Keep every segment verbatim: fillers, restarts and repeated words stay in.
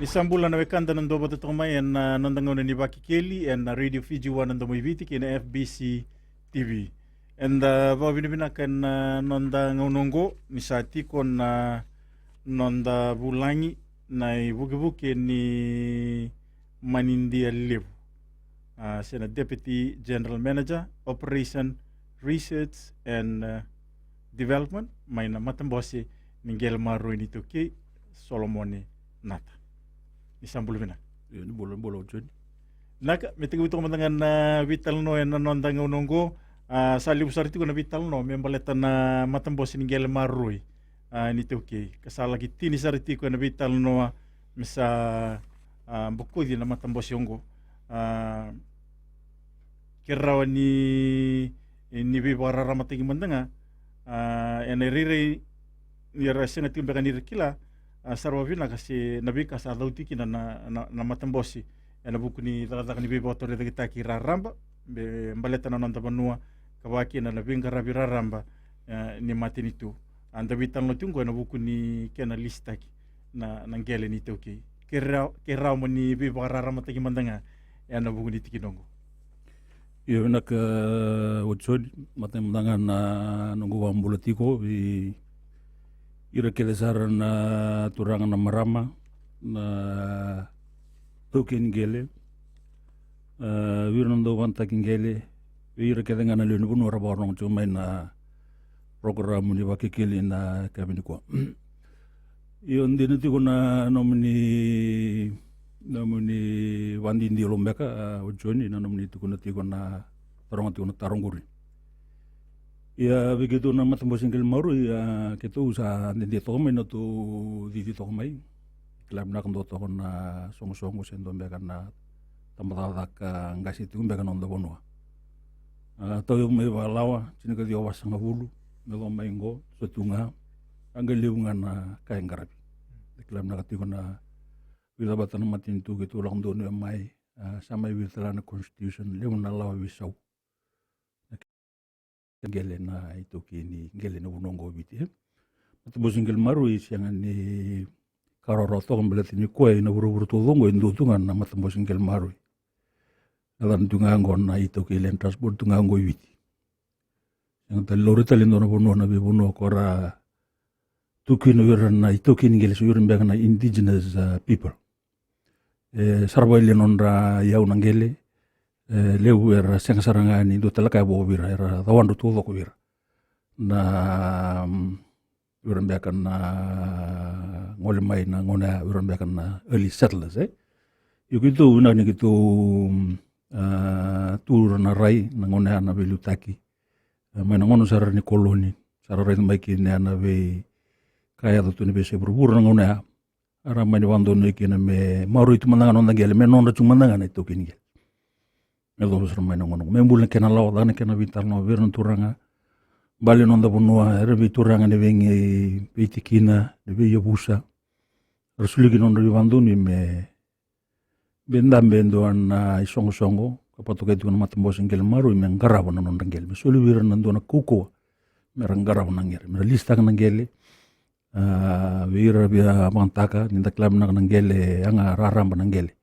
Ni sa bula na wekada na dua vata toka mai ena noda gauna ni Vakekeli ena Radio Fiji One na Domo i Viti kei na F B C T V. Eda vakavinavinaka ena noda gauna oqo ni sa tiko na noda vulagi na ivukevuke ni manidia levu, a, se na Deputy General Manager Operation Research and, a, Development mai na matabose ni qele maroroi ni iTaukei, Solomone Nata. Ni sa bula vinaka. Io, ni bula, bula o Joni. Naka, me tekivu toka mada ga na veitalanoa ena noda gauna oqo. A, sa levu sara tiko na veitalanoa me baleta na matabose ni qele maroroi, a, ni iTaukei. Ka sa laki tini sara tiko ena veitalanoa me sa, a, bokoci na matabose oqo. A, ke rawa ni, ni veivakararamataki mada ga, a, ena irairai ni ra sega tiko beka ni ra kila, a, sara vavinaka se na veika sa cau tiko kina na, na, na matabose ena vuku ni cakacaka ni veivakatorocaketaki raraba me baleta na noda vanua, ka vaka kina na veiqaravi raraba, e, ni matanitu. A, da veitalanoa tiko oqo ena vuku ni kena lisitaki na, na qele ni iTaukei. Ke rawa, ke rawa mo ni veivakararamataki mada ga ena vuku ni tikina oqo. Io, vinaka, e, o Joni, matai mada ga na noqu vakabula tiko vei ira kece sara na turaga na marama na iTaukei ni qele. E, vei ira na dau vakayagataki qele, vei ira kece ga na lewe ni vanua ra vakarorogo tiko mai na porokaramu ni Vakekeli ena yakavi nikua. Io, dina tiko na nomuni, nomuni vakadidike beka, a, o Joni, na nomuni tukuna tiko na, taroga tiko na taro qori. Ia, vei keitou na matabose ni qele maroroi, a, keitou sa dede toka mai na tou cici toka mai. Kila vinaka dua toka na soqosoqo se dua beka na tabacakacaka qase tiko beka na noda vanua. A, tauyavu mai vakalawa, tinikaciwa vasagavulu, me lako mai qo, sa tu ga, a qai levu ga na ka e qaravi. Kila vinaka tiko na vica vata na matanitu keitou lako donuya mai, a, sa mai vica tale na constitution, levu na lawa veisau. Qele na iTaukei ni qele na vanua oqo o Viti, e. Matabose ni qele maroroi e sega ni ka rawarawa toka baleta ni koya ena vuravura taucoko oqo e dua tu ga na matabose ni qele maroroi. E yacana tu ga oqo na iTaukei Land Trust Board tu ga oqo i Viti. Sega tale ni laurai tale e dua na vanua na veivanua ko ra tu kina o ira na iTaukei ni qele, se o ira beka na indigenous, a, people. E sara vakayalia nodra iyau na qele, e levu era sega sara ga ni dua tale ka e vo vei ira, era cawadru taucoko vei ira. Na, mm, o ira beka na gole mai na gauna ya, o ira beka na early settlers, e. Io keitou, vinaka ni keitou, mm, a, tu ira na rai, na gauna ya na veiliutaki. E, mai na gauna sara ni koloni, sa ra raica mai kina ya na veika e yaco tu ena veiyasai vuravura na gauna ya. Era mai ni vakadonuya kina me maroroi tu mada ga na noda qele, me nodra tu mada ga na iTaukei ni qele. Me yacova sara mai na gauna oqo. Me bula na kena lawa, caka na kena veitalanoa vei ira na turaga. Bale na noda vanua, era veituraga ni vei, veitikina, ni veiyavusa. Era solia kina nodra veivakadonui me, me dabe e dua na isoqosoqo, ka vakatokai tiko na matabose ni qele maroroi me qarava na nodra qele. Me soli vei ira na dua na kaukauwa, me ra qarava na qele. Me ra lisitaka na qele, a, vei ira via vakayagataka, ni da kila vinaka na qele, yaga raraba na qele.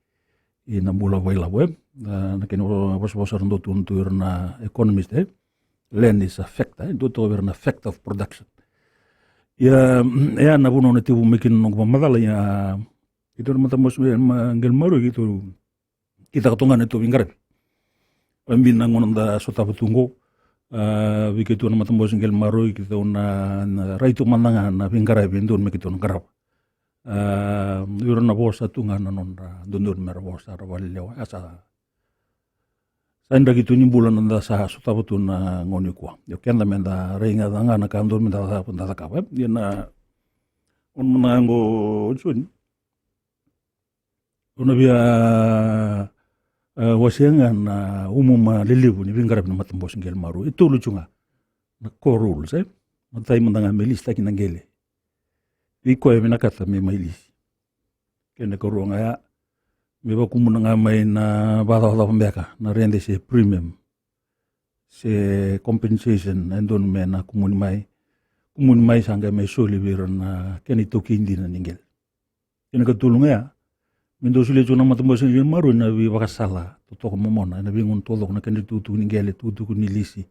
Ena bula vakailavo, e. A, na kena vo-, vosavosa era dau tukuna tu ira na economist, e. Land is a factor, e. Dua toka vei ira na factor of production. Ia, e, ya na vanua na tekivu mai kina na noqu vakamacala, ia, keitou na matabose, e, ma-, qele maroroi keitou, keitou caka toka ga na neitou veiqaravi. Vakabibi na gauna da sotava tu oqo, a, vei keitou na matabose ni qele maroroi, keitou na, na rai tu mada ga na veiqaravi e dodonu me keitou na qarava. A, o ira na vosa tu ga na nodra dodonu me ra vosa, ra vakalelewa, a sa, sa draki tu ni bula na da sa sotava tu na gauna nikua. Io keda me da rai ga, ca ga na ka dodonu me da ca-, da cakava, e. Ia na, o na mada ga oqo, o Joni. O na via, e, wasea ga na umuma lelevu ni veiqaravi na matabose ni qele maroroi. E tolu tu ga na core rules, e. Matai mada ga me lisitaki na qele. Vei koya e vinakata me mai lisi. Kena ikarua ga ya, me vakumuna ga mai na vakacavacava beka, na rede se premium, se compensation, e dodonu me na kumuni mai. Kumuni mai sa qai mai soli vei ira na kena itaukei dina ni qele. Kena ikatolu ga ya, Me dau solia tiko na matabose ni qele maroroi na veivakasala totoka momona ena veigauna taucoko, na kena itukutuku ni qele, tukutuku ni lisi,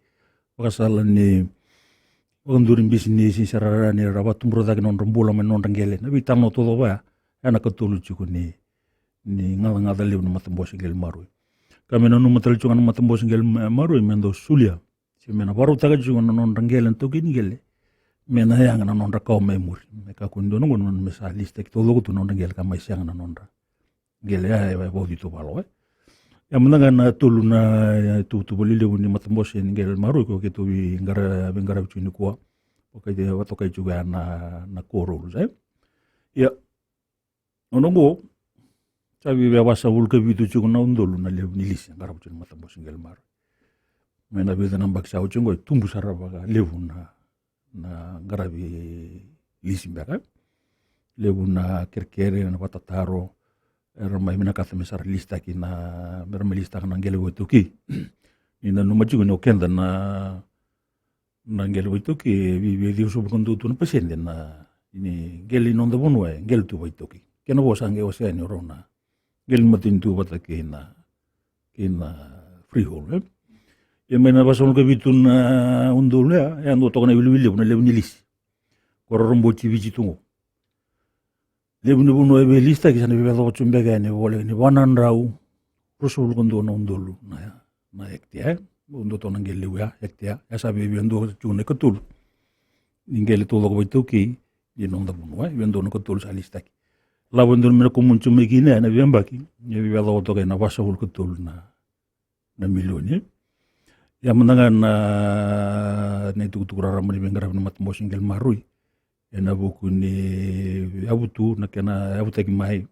vakasala ni vakaduri bisinisi, sa ra rawa ni ra vakatubura cake na nodra bula mai na nodra qele. Na veitalanoa taucoko vaya, ya na katolu tiko ni, ni gacagaca levu ni matabose ni qele maroroi. Ka me nanuma tale tiko ga na matabose ni qele ma-, maroroi me dau solia, se me na vakarautaka tiko na nodra qele na taukei ni qele, me na yaga na nodra kawa mai muri. Me kakua ni dua na gauna me sa lisitaki taucoko tu na nodra qele ka mai sega na nodra qele ya e vauci tu vakalawa, e. Ya mada ga na tolu na, e, tuvatuva lelevu ni matabose ni qele maroroi ko keitou veiqara-, veiqaravi tiko nikua. Vaka-, vakatokai tiko ya na, na core rules, e. Ia, gauna oqo, sa viavia vasagavulu ka vitu tiko na udolu na levu ni lisi e qarava tiko na matabose ni qele maroroi. Mai na vica na yabaki sa oti oqo e tubu sara vakalevu na, na qaravi lisi beka. Levu na kerekere, na vakatataro, era mai vinakata me sa ra lisitaki na, me ra mai lisitaka na qele vakaitaukei. Ni nanuma tiko ni o keda na, na qele vakaitaukei e vei, vei ciwasagavulu ka dua tu na pasede na, ni qele ni noda vanua e qele tu vakaitaukei. Kena vo sa qai wasea ni o rau na qele ni matanitu vata kei na, kei na freehold, e. Ia mai na vasagavulu ka vitu na udolu ya, e a dua toka na iwiliwili levu na levu ni lisi ko ra roboti Viti tu oqo. Levu ni vanua e veilisitaki sa na veiyacova tu beka yani e voleka ni va na drau ruasagavulu ka dua na udolu na, na hectare, e. Dua toka na qele levu ya, hectare, ya sa via, via dua tiko na ikatolu ni qele taucoko vakaitaukei ni noda vanua, e. Via dua na ikatolu sa lisitaki. Lavo e dua me na kumuni tu mai kina ya na veiyabaki, e veiyacova toka ena vasagavulu ka tolu na, na milioni. Ia mada ga na, na itukutuku raraba ni veiqaravi ni matabose ni qele maroroi ena vuku ni yavu tu, na kena yavutaki mai,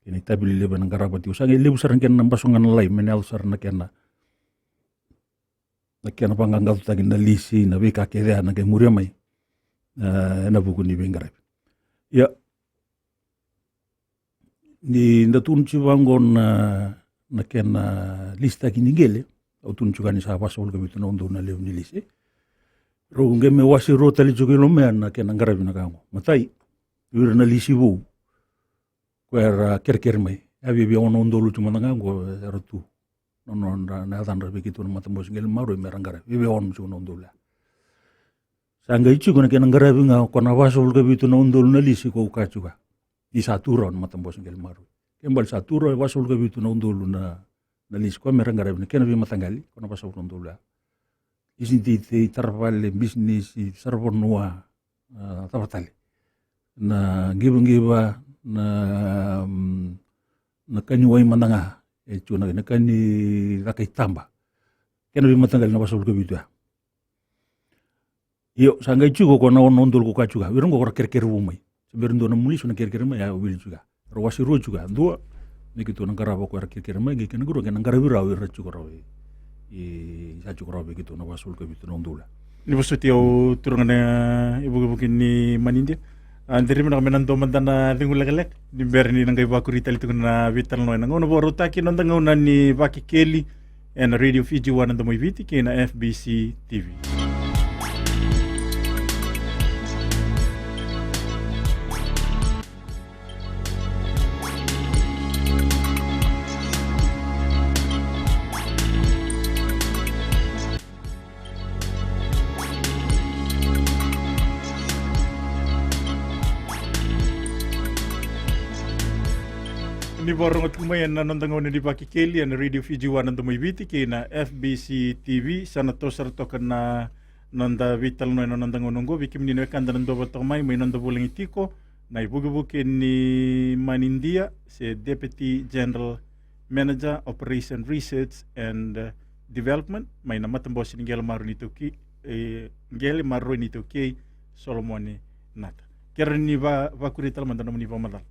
kei na itavi lelevu ena qarava tiko. Sa qai levu sara na kena basoga na lai me na yaco sara na kena, na kena vaqaqacotaki na lisi, na veika kece ya na qai muria mai, e, ena vuku ni veiqaravi. Ia, ni da tukuna tiko vaqo na, na kena lisitaki ni qele, au tukuna tiko ga ni sa vasagavulu ka vitu na udolu na levu ni lisi. Rau qai mai wase rua tale tiko i loma ya na kena qaravi na ka oqo. Matai, o ira na lisi vou ko era kerekere mai. Ya viavia ono na udolu tiko mada ga oqo era tu na nodra, na yacadra vei keitou na matabose ni qele maroroi me ra qaravi. Viavia ono tiko na udolu ya. Sa qai tiko na kena qaravi ga ko na vasagavulu ka vitu na udolu na lisi ko kaya tiko ya ni sa tu rawa na matabose ni qele maroroi. Kena ibalebale sa tu rawa e vasagavulu ka vitu na udolu na, na lisi ko ya me ra qaravi na kena veimataqali, ko na vasagavulu na udolu ya. Lisi ni teitei, tara vale, bisinisi, saravanua, a, cava tale, na qivaqiva, na, mm, na ka ni wai mada ga, e tiko na, na ka ni caka i taba. Kena veimataqali na vasagavulu ka vitu ya. Io, sa qai tiko ko na ono na udolu ko kaya tiko ya, o ira oqo ko ra kerekere vou mai. Sa bera ni dua na mulisi na kerekere mai, ya wili tiko ya. Ra wase rua tiko ya, dua me keitou na qarava ko era kerekere mai, qai kena ikarua qai na qaravi rawa o ira tiko rawa i, i, sa tiko rawa vei keitou na vasagavulu ka vitu na udolu ya. Ni vosoti au turaga na ivukivuki ni manidia. A, diri vinaka me na dua mada na cegu lekaleka ni bera ni na qai vakuri tale tiko na veitalanoa ena gauna vakarautaki, noda gauna ni Vakekeli ena Radio Fiji One na Domo i Viti kei na F B C T V. Ni vakarorogo tiko mai ena noda gauna ni Vakekeli ena Radio Fiji One na Domo i Viti kei na F B C T V, sa na toso sara toka na noda veitalanoa ena noda gauna oqo. Vei kemuni na wekada na duavata toka mai, mai noda vulagi tiko na ivukivuki ni manidia se Deputy General Manager, Operation Research and, uh, Development mai na Matabose ni Qele Maroroi ni Taukei, e, Qele Maroroi ni Taukei, Solomone Nata. Kerea ni va-, vakuria tale mada na nomuni vakamacala.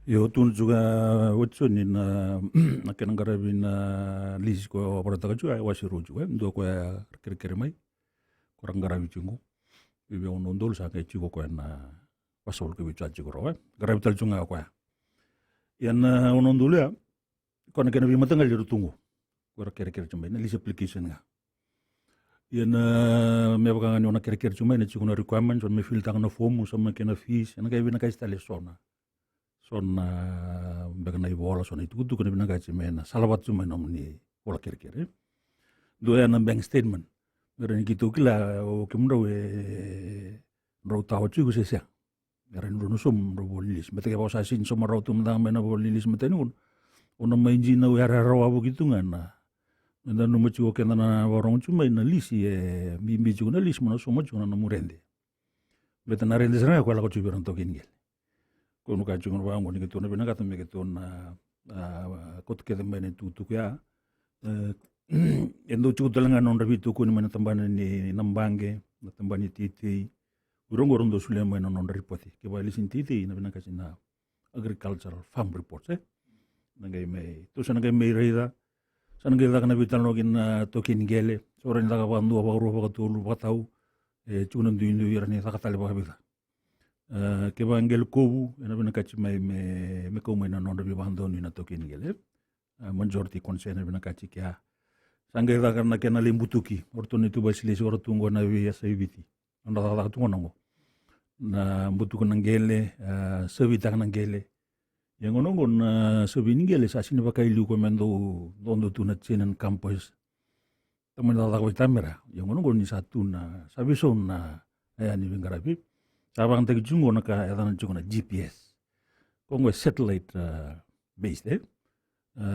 Io, tukuna tiko ga, Watson, ni na, na kena qaravi na lisi ko vakarautaka tiko, e wase rua tiko, e dua ko ya kerekere mai, ko ra qaravi tiko qo. Viavia ono na udolu, sa qai tiko ko ya na vasagavulu ka vitu sa tiko rawa, e qaravi tale tiko ga o koya. Ia na ono na udolu ya, ko na kena veimataqali era tu qo, ko era kerekere tiko mai na lisi application ga. Ia na, me vaka ga ni o na kerekere tiko mai, na tiko na requirements, o na me fill taka na fomu, sa mai kena fees, ena qai vinakati tale so na, So na beka na ivola, so na itukutuku na vinakati me na salavata tu mai na nomuni vola kerekere. Dua ya na bank statement. Me rawa ni keitou kila o kemudrau e drau tawa tiko se sega. Me rawa ni drau na sauma drau vola ni lisi. Baleta kevaka o sa sega ni sauma rawa tu mada ga mai na vola ni lisi matani qo, o na mai dinau yarayara wavoki tu ga na, me da nanuma tiko o keda na vakarorogo tu mai na lisi, e bibi tiko na lisi mo na sauma tiko na nomu rede. Baleta na rede sara ga koya lako tiko vei ira na taukei ni qele. Ko na ka tiko na vaqo ni keitou na vinakata me keitou na, a, kauta kece mai na itukutuku ya. E, e dau tiko tale ga na nodra veitokoni mai na tabana ni na baqe, na tabana ni teitei. O ira qo era dau solia mai na nodra ripote. Kevaka e lisi ni teitei, na vinakati na agricultural farm reports, e. Na qai mai, tou sa na qai mai raica, sa na qai caka na veitalanoa kei na taukei ni qele, so rawa ni caka vakadua, vakarua, vakatolu, vakatau, e, tiko na duidui, rawa ni caka tale vakavica. E, kevaka e qele kovu, ena vinakati mai me, me kau mai na nodra veivakadonui na taukei ni qele. E, majority consent ena vinakati kea. Sa qai caka na kena lai butuki, o ratou na ituvaki silesi, o ratou qo na veiyasai Viti. Nodra cakacaka tu gona qo. Na butuka na qele, e, savitaka na qele. Ia gona qo na savi ni qele sa sega ni vaka i liu ko me dau, dau, dau tu na chain and compass. Tamani cakacaka vaitamera. Ia gona qo ni sa tu na, sa veisau na, e, ni veiqaravi. Sa vakayagataki tiko qo na ka e yacana tiko na G P S. Ko qo e satellite, e, based, e. E,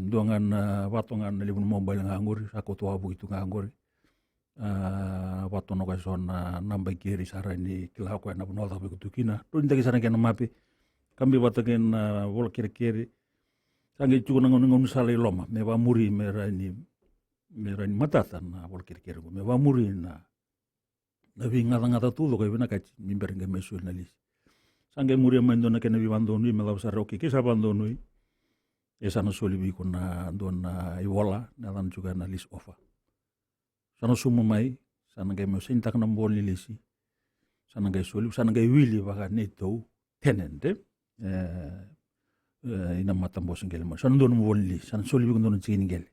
dua ga na, vakato ga na levu na mobile ga qori, sa kauta wavoki tu ga qori. E, vakato na koya so na naba i keri sa rawa ni kila o koya na vanua caka vei iko tu kina. Drau ni daki sara na kena mape. Kabi vata kei na, e, vola kerekere. Sa qai tiko na gauna, gauna sala i loma. Me vakamuri, me rawa ni, me rawa ni matata na vola kerekere qo. Me vakamuri na na veigacagaca taucoko e vinakati ni bera ni qai mai soli na lisi. Sa qai muria mai dua na kena veivakadonui me cava sara, okay, ke sa vakadonui, e sa na soli vei iko na dua na ivola, na yacana tiko ya na lease offer. Sa na sauma mai, sa na qai mai sainitaka na vola ni lisi. Sa na qai soli, sa na qai wili vaka neitou tenant, e? E, e, ina matabose qele maroroi. Sa na dua na vola ni lisi, sa na soli vei iko dua na tikini qele.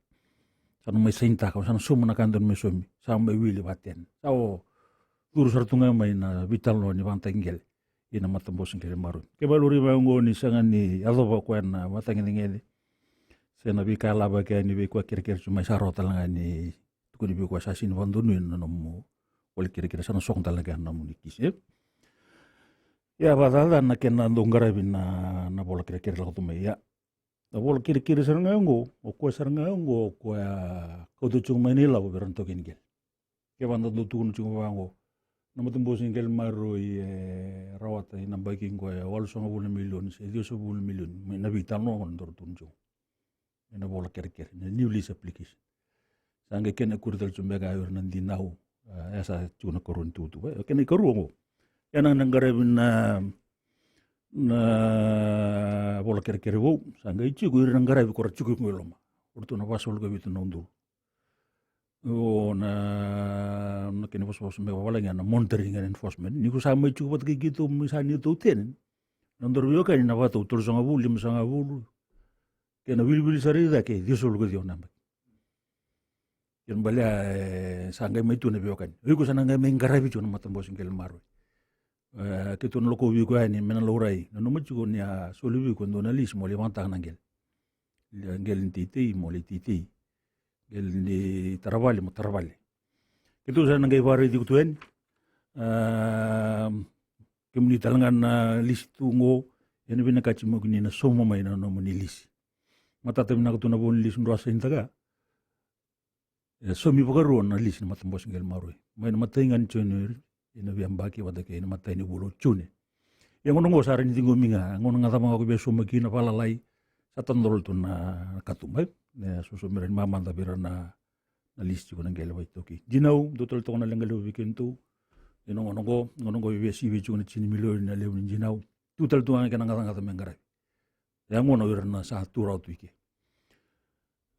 Sa na mai sainitaka, sa na sauma na ka dodonu me saumi, sa mai wili vaka tenant. Sa o curu sara tu ga mai na veitalanoa ni vakayagataki qele ina matabose qele maroroi. Kevaka e laurai vaqo ni sega ni yacova o koya na matagedegede se na veika e lavaki yani vei koya kerekere tu mai, sa rawa tale ga ni tukuni vei koya sa sega ni vakadonui na nomu vola kerekere, sa na soko tale ga na nomuni kisi, e? Ia, vakacaca na kena dau qaravi na, na vola kerekere lako tu mai. Ia, na vola kerekere sara ga oqo, o koya sara ga oqo, o koya kauta tiko mai na ilavo vei ira na taukei ni qele. Kevaka da dau tukuna tiko vaqo, na matabose ni qele maroroi e rawata ina yabaki qo e walusagavulu na milioni se ciwasagavulu na milioni, mai na veitalanoa qo na daru tukuna tiko. Ena vola kerekere, na new lease application. Sa qai kena ikuri tale tu beka o ira na dinau, a, e sa tiko na ikarua ni tukutuku. E, kena ikarua oqo. Ia na, na qaravi na, na vola kerekere vou, sa qai tiko o ira na qaravi ko ra tiko i loma. O ratou na vasagavulu ka vitu na udolu. O na, na kena vosavosa me vavalagi na monitoring and enforcement. Ni ko sa mai tiko vata kei keitou, mai sa neitou tenant, na nodaru veiwekani na vakatau tolusagavulu, limasagavulu. Kei na wiliwili sara i cake, ciwasagavulu ka ciwa na yabaki. Kena ibalebale, e, sa qai mai tu na veiwekani. O iko sa na qai mai qaravi tiko na matabose qele maroroi. E, keitou na lokovi iko yani me na laurai. Nanuma tiko ni a soli vei iko e dua na lisi mo lai vakayagataka na qele. Qele ni teitei mo lai teitei. Qele ni taravale mo taravale. Keitou sa na qai vakaraici iko tu yani. A, kemuni tale ga na lisi tu oqo, ena vinakati mo kina ni na sauma mai na nomuni lisi. Matata vinaka tu na vola ni lisi drau a sainitaka. E saumi vakarua na lisi na matabose qele maroroi. Mai na imatai ga ni January, ina veiyabaki vata kei na imatai ni vula o June. Ia gona oqo sa rawa ni ciqomi ga, gauna ga cava ga ko via sauma kina, vakalalai, sa tadola tu na katuba, e? E, so, so me rawa ni mamada vei ira na, na lisi tiko na qele vakaitaukei. Dinau, dua tale toka na leqa levu vei kedatou. Ia na gauna oqo, gauna oqo e via sivi tiko na tini milioni na levu ni dinau. Tu tale tu ga na kena gacagaca me qaravi. E a gona o ira na sa tu rawa tu i ke.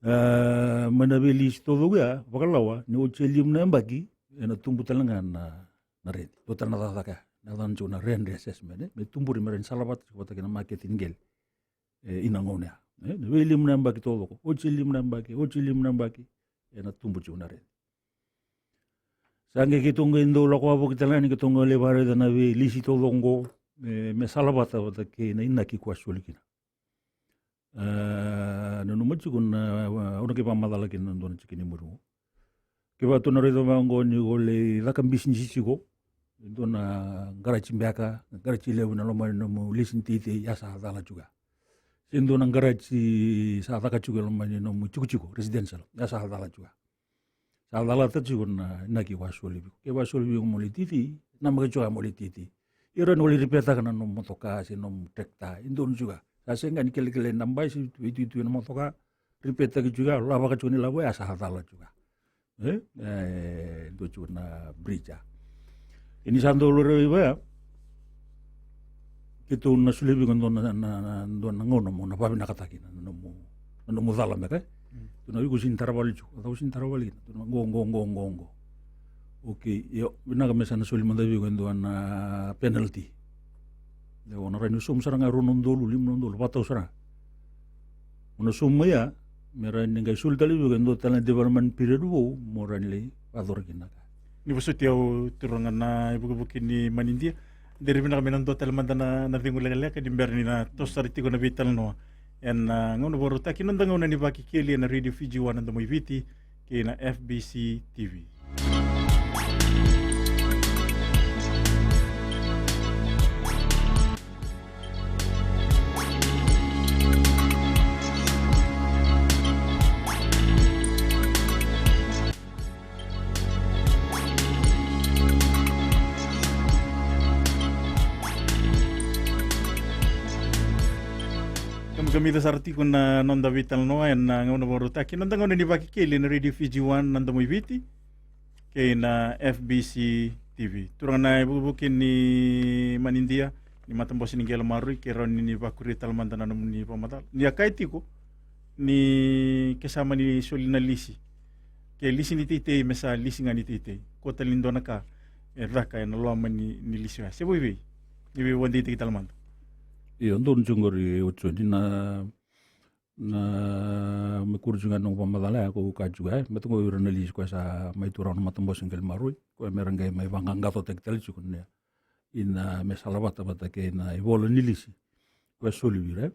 E, mai na veilisi taucoko ya, vakalawa ni oti e lima na yabaki, ena tubu tale ga na, na redi. Dua tale na cakacaka ya, na yacana tiko na rent reassessment, e? Me tuburi, me rawa ni salavata tiko vata kei na maketi ni qele. E, ina gauna ya. E, na veilima na yabaki taucoko, oti e lima na yabaki, oti e lima na yabaki, ena tubu tiko na redi. Sa qai keitou qai dau lako wavoki tale ga ni keitou qai lai vakaraica na veilisi taucoko oqo. me, me salavata vata kei na inaki ko a soli kina. E, nanuma tiko na, au na qai vakamacala kina na dua na tiki ni muri qo. Kevaka tou na raica vaqo ni ko lai caka bisinisi tiko, e dua na qaraji beka, qaraji levu na loma ni nomu lisi ni teitei, ya sa cala tiko ya. Se dua na qaraji sa caka tiko e loma ni nomu tikotiko, residential, ya sa cala tiko ya. Sa calata tiko na inaki ko a soli vei iko. Ke ko a soli vei iko mo lai teitei, namaka tiko ya mo lai teitei. Ia rawa ni ko lai ripetaka na nomu motoka se nomu trekta, e donu tiko ya. Sa sega ni kelekele na basi, veituitui na motoka, ripetaki tiko ya, lavaka tiko ni lavo ya, sa cala tiko ya. E, e dua tiko na bridge ya. Ia ni sa dau laurai vaya, keitou na solia vei iko e dua na, na, na, dua na gauna mo na vavinakataki na nomu, na nomu cala beka, e. Mm. Tukuna vei iko, sini taravale tiko, au sini taravale kina. Tukuna qo, qo, qo, qo, qo. Okei, io, vinaka, me sa na soli mada vei iko e dua na penalty. Ia o na rawa ni sauma sara ga e rua na udolu, lima na udolu, va tau sara ga. O na sauma mai ya, me rawa ni qai soli tale vei iko e dua tale na development period vou, mo rawa ni lai vacora kina na ka. Ni vosoti au, turaga na ivukivuki ni manidia. Dere vinaka me na dua tale mada na, na cegu lekaleka ni bera ni na toso sara tiko na veitalanoa ena, a, gauna vakarautaki, noda gauna ni Vakekeli ena Radio Fiji One na Domo i Viti kei na F B C T V. Kamikamica sara tiko na noda veitalanoa ena, a, gauna vakarautaki, noda gauna ni Vakekeli ena Radio Fiji One na Domo i Viti kei na F B C T V. Turaga na ivukivuki ni manidia, ni matabose ni qele maroroi, ke rawa ni, ni vakuria tale mada na nomuni vakamacala. Ni a kaya tiko ni ke sa mani soli na lisi, ke lisi ni teitei, me sa lisi ga ni teitei. Ko tale ni dua na ka e caka ena loma ni, ni lisi oya, se vei vei, ni veivakadeitaki tale mada. Io, donu tiko qori, o Joni, na, na, me kuri tiko ga na noqu vakamacala ya, ko kaya tiko ya, me tiko o ira na lisi ko sa mai tu rawa na matabose ni qele maroroi, ko me ra qai mai vaqaqacotaki tale tiko na, ina me salavata vata kei na ivola ni lisi ko e soli vei ira.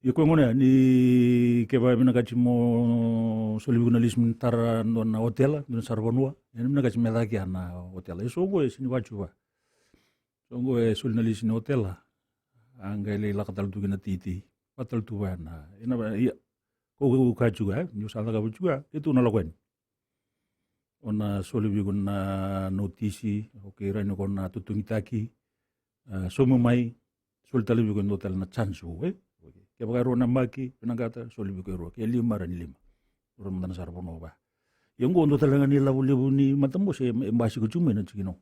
Ia ko e gona ya, ni kevaka e vinakati mo soli vei iko na lisi mo ni tara dua na otela, dua na saravanua, e vinakati me caka ya na otela. E so qo e sini vatuva. So qo e soli na lisi ni otela, a qai lai lako tale tu kina teitei. Vata tale tu vaya na, ena va, ia. Ko, ko, ko kaya tiko ya, ni o sa cakava tiko ya, keitou na lako yani. O na soli vei iko na notisi, okei, rawa ni ko na totogitaki, a, sauma mai, soli tale vei iko e dua tale na chance vou, e? Okei. Kevaka e rua na maki, vinakata, soli vei iko e rua. Ke lima, rawa ni lima. Rua mada na saravanua vaya. Ia qo dua tale ga na ilavo levu ni matabose e, e basika tiko mai na tikina qo.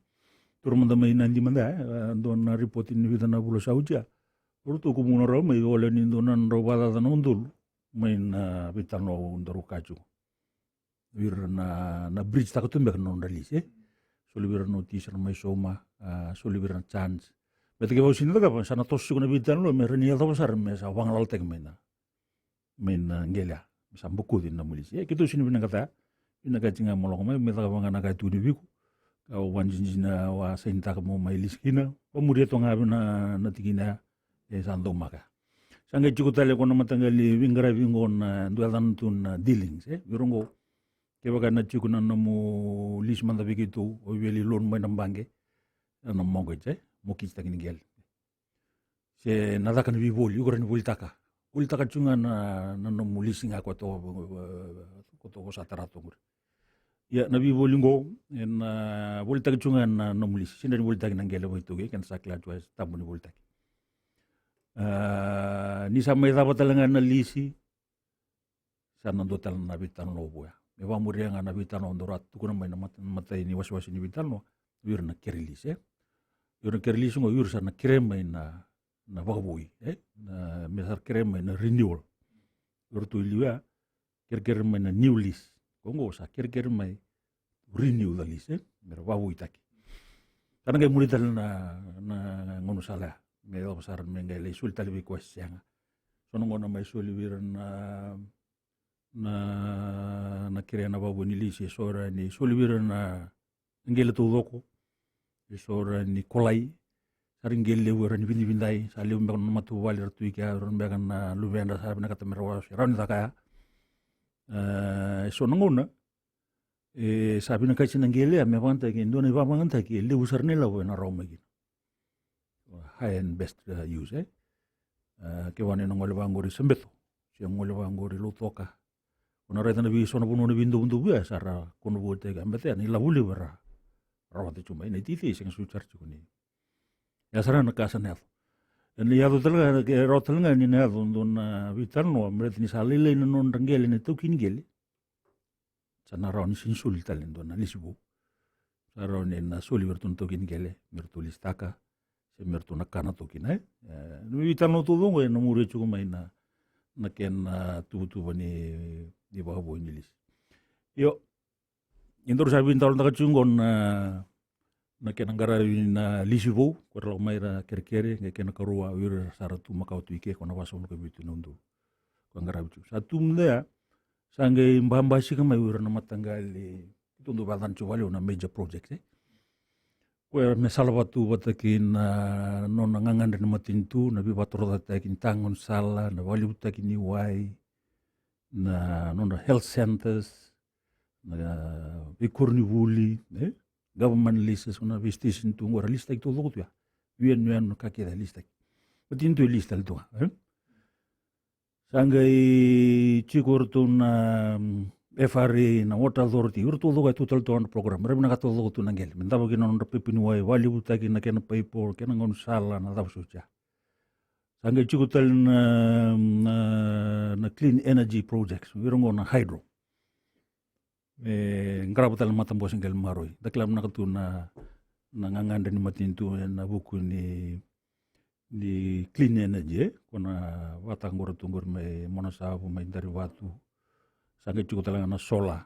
Taura mada mai Nadi mada, e, a, dua na ripoti ni vica na vula sa oti ya. O ratou kumuna rawa mai, o lewe ni dua na drau vakacaca na udolu mai na veitalanoa au daru kaya tiko. Vei ira na, na bridge taka tu beka na nodra lisi, e. Soli vei ira na notisi, ra mai sauma, a, soli vei ira na chance. Baleta kevaka o sini cakava, sa na toso tiko na veitalanoa, me rawa ni yacova sara me sa vagalalataki mai na, mai na qele ya, me sa bokoci na nomu lisi. E, keitou sini vinakata ya, vinakati ga mo lako mai, me cakava ga na ka e tukuni vei iko. Ka o vakadinadina, o a sainitaka mo mai lisi kina, vakamuria toka ga vei na, na tikina ya, e sa daumaka. Sa qai tiko tale ko na mataqali veiqaravi qo na dua yacana tu na dealings, e? Vei ira qo, kevaka na tiko na nomu lisi mada vei keitou, o via lai loan mai na baqe, na mortgage, e? Mokititaki ni qele. Se na caka na veivoli, iko rawa ni volitaka. Volitaka tiko ga na, na nomu lisi ga ko to, ko to ko sa tara tu qori. Ia, na veivoli qo, ena volitaki tiko ga na nomu lisi. Sega ni volitaki na qele vakaitaukei, keda sa kila tiko e tabu ni volitaki. A, ni sa mai cava tale ga na lisi, sa na dua tale na veitalanoa vou ya. Me vakamuria ga na veitalanoa daru a tukuna mai na mat-, matai ni wasewase ni veitalanoa, o ira na kere lisi, e. O ira na kere lisi qo, o ira sa na kere mai na, na vakavoui, e. Na, me sa kere mai na renewal. O ratou i liu ya, kerekere mai na new lease. Ko qo sa kerekere mai renew the lease, e? Me ra vavoitaki. Sa na qai muri tale na, na gaunisala ya. Me yacova sara me qai lai soli tale vei koya se sega. So na gauna mai soli vei ira na, na, na kerea na vavoui ni lisi, e so rawa ni soli vei ira na qele taucoko, e so rawa ni kolai, Sa ra qele levu era ni vidavidai, sa levu beka na matavuvale era tu i kea, era beka na luveda sa vinakata me ra wasea, rawa ni caka ya. E, so na gauna e sa vinakati na qele ya me vakayagataki e dua na ivakavakayagataki e levu sara na ilavo ena rawa mai kina. High and best, uh, use, e. Uh, ke vaka ni na gole vaqori Sabeto, se gole vaqori Lautoka. O na raica na vei so na vanua na veidovodovo ya sa ra kono vuataki, a bete ya na ilavo levu era rawata tu mai, na iteitei sega soti sara tiko ni. Ya sara na ka sa na yaco. Ena yaco tale ga, e rawa tale ga ni na yaco dua na veitalanoa, me raica ni sa lailai na nodra qele na itaukei ni qele. Sa na rawa ni sega ni soli tale e dua na lisi vou. Sa rawa ni na soli vei iratou na itaukei ni qele me ratou lisitaka, se me ratou na kana toka kina, e. E, na veitalanoa taucoko e na muria tiko mai na, na kena, a, tuvatuva ni, ni vakavoui ni lisi. Io, e daru sa veitalanoataka tiko qo na, na kena qaravi na lisi vou, ko ira lako mai ra kerekere, qai kena karua, o ira sa ra tu makawa tu i ke, ko na vasagavulu ka vitu na udolu. Ko qaravi tu. Sa tu mada ya, sa qai babasika mai o ira na mataqali, keitou dau vakayacana tiko vakalevu na major project, e. Ko ira me salavata tu vata kei na nona gagadre ni matanitu, na veivakatorocaketaki ni taqa ni sala, na vakalevutaki ni wai, na nodra health centres, na veikoronivuli, e? Government leases, na vei station tu qo era lisitaki taucoko tu ya. Vei yanuyanu na ka kece e lisitaki. Matanitu e lisi tale tu ga, e? Sa qai tiko o iratou na, mm, F R A, na Water Authority, o iratou taucoko e tu tale tu na program. Era vinakata taucoko tu na qele. Me davo kina na nodra paipa ni wai, vakalevutaki na kena paipo, kena gaunisala, na cava soti ya. Sa qai tiko tale na, na, na clean energy projects, o ira qo na hydro. Me qarava tale na matabose qele maroroi. Da kila vinaka tu na, na gagadre ni matanitu ena vuku ni, ni clean energy, e? Ko na vakataka qori tu qori mai Monasavu, mai Darivatu. Sa qai tiko tale ga na solar.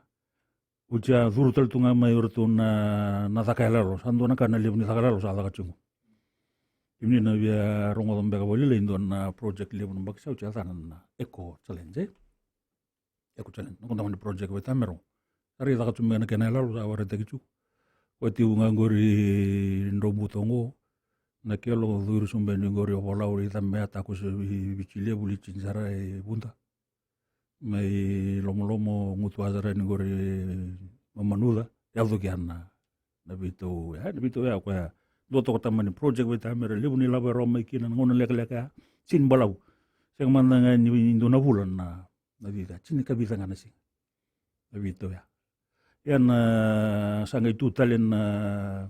Oti a curu tale tu ga mai o iratou na, na caka yaloyalo. Sa dua na ka na levu ni caka yaloyalo sa caka tiko. Kemuni na via rogoca beka vakalailai e dua na project levu na yabaki sa oti, a yacana na Eco Challenge, e? Eco Challenge. Na kodama ni project vei Tamero. Sa rui caka tu mai na kena yaloyalo, sa vakaraitaki tu. Ko tiko ga qori Droubuto qo. Na kelo curu sobu yani qori o Volau, i Camea, Takoso, i Viti Levu, Litini sara i Vuda. Mai Lomolomo, Gutuasa sara yani qori Mamanuca. Yaco kina na, na veitau, ya, na veitau ya, koya. Dua toka tamani project vei Tamero, levu ni lavo e rawa mai kina, na gauna lekaleka ya. Sega ni balavu. Sega mada ga ni dua na vula na, na vica, tini ka vica ga na siga. Na veitau ya. Ia na, sa qai tu tale na,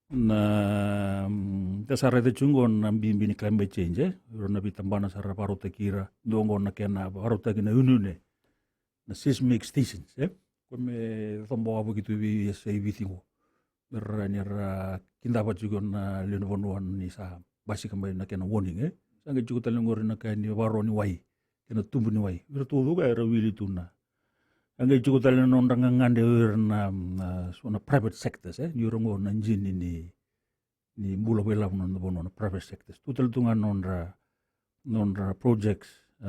na, mm, da sa raica tiko qo na bibi ni climate change, e? Ira na veitabana sa ra vakarautaki ira, dua qo na kena vakarautaki na uniune, na seismic stations, e? Ko me coba wavoki tu vei S A Viti qo. Me ra ni ra kidava tiko na lewe ni vanua ni sa basika mai na kena warning, e? Sa qai tiko tale qori na ka ni varo ni wai. Kei na tubu ni wai. Ira taucoko era wili tu na. A qai tiko tale na nodra gagadre o ira na, na, so na private sectors, e? Ni ira qo na jini ni, ni bula vailavu na vanua, na private sectors. Tu tale tu ga na nodra, nodra projects, e,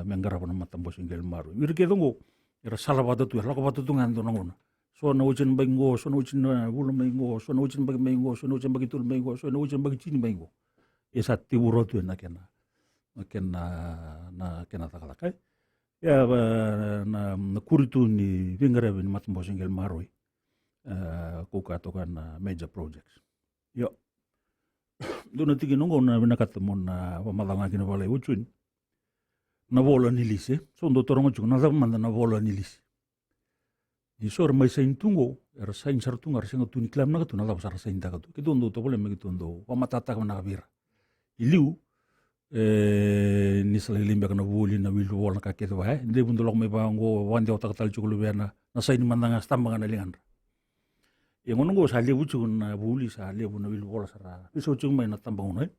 me qarava na matabose qele maroroi. Ira kece qo, era sala vata tu, era lako vata tu ga e dua na gauna. So na oti na yabaki qo, so na oti na vula mai qo, so na oti na yabaki mai qo, so na oti na yabaki tolu mai qo, so na oti na yabaki tini mai qo. E sa tekivu rawa tu ena kena, na kena, na kena cakacaka, e. Ia, va, na, na kuri tu ni veiqaravi ni matabose qele maroroi. E, kauta toka na major projects. Io. Dua na tikina qo na vinakata mo na vakamacala ga kina vakalailai, o Joni. Na vola ni lisi, e. So dau taroga tiko, na cava mada na vola ni lisi? Ni so era mai saini tu qo, era saini sara tu ga, era sega tu ni kila vinaka tu na cava sa ra sainitaka tu. Keitou dau tovolea me keitou dau vakamatatataka vinaka vei ira. I liu, e, ni sa lailai beka na vuli, na wilivola, na ka kece vaya, e. Levu dau lako mai vaqo, vakadewataka tale tiko luvena, na saini mada ga, sitaba ga na ligadra. Ia gauna qo sa levu tiko na vuli, sa levu na wilivola sa ra veisau tiko mai na tabagauna, e.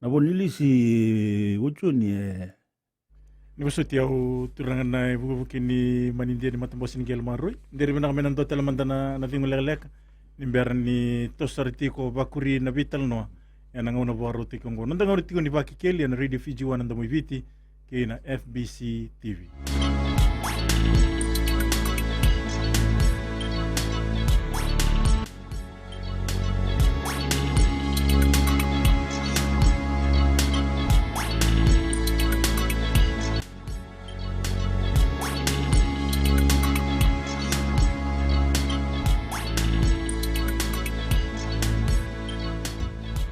Na vola ni lisi, o Joni, e, Ni vosoti au, turaga na ivukevuke ni manidia ni matabose ni qele maroroi. Dere vinaka me na dua tale mada na, na cegu lekaleka ni bera ni toso sara tiko, vakuri na veitalanoa ena gauna vakarautaki oqo. Noda gauna tiko ni Vakekeli ena Radio Fiji One, na Domo i Viti, kei na F B C T V.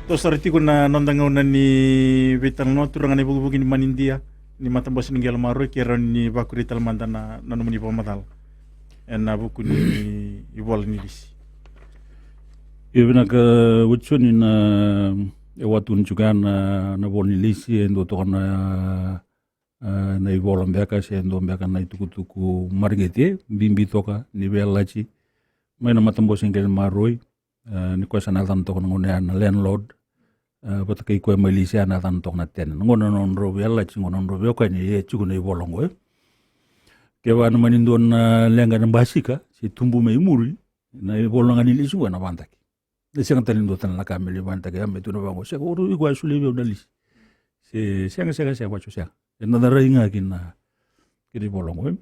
Toso sara tiko na noda gauna ni veitalanoa, turaga na ivukivuki ni manidia ni matabose ni qele maroi, ke rawa ni vakuria tale mada na, na nomuni vakamacala ena vuku ni ivola ni lisi. Io, vinaka, Watisoni. Na, e watu ni tiko ya na, na ivola ni lisi, e dua toka na, a, na ivola beka se dua beka na itukutuku mareqeti, e bibi toka ni veiyalayalati mai na matabose ni qele maroi. E, ni koya sa na yacana toka na gauna ya na landlord, e, vata kei koya mai lisi ya na yacana toka na tenant. Qo na nodrau veiyalayalati, qo na nodrau veiwekani, e tiko na ivola qo, e. Kevaka na mani dua na leqa ena basika se tubu mai muri, na ivola ga ni lisi qo ena vakadaki. E sega tale ni dua tale na ka me lai vakadaki, a, me tu na vaqo, sega, o rau iko a solia vei au na lisi. Se sega, sega, sega, Watisoni, sega. Ena rai ga ki na, ki na ivola qo, e.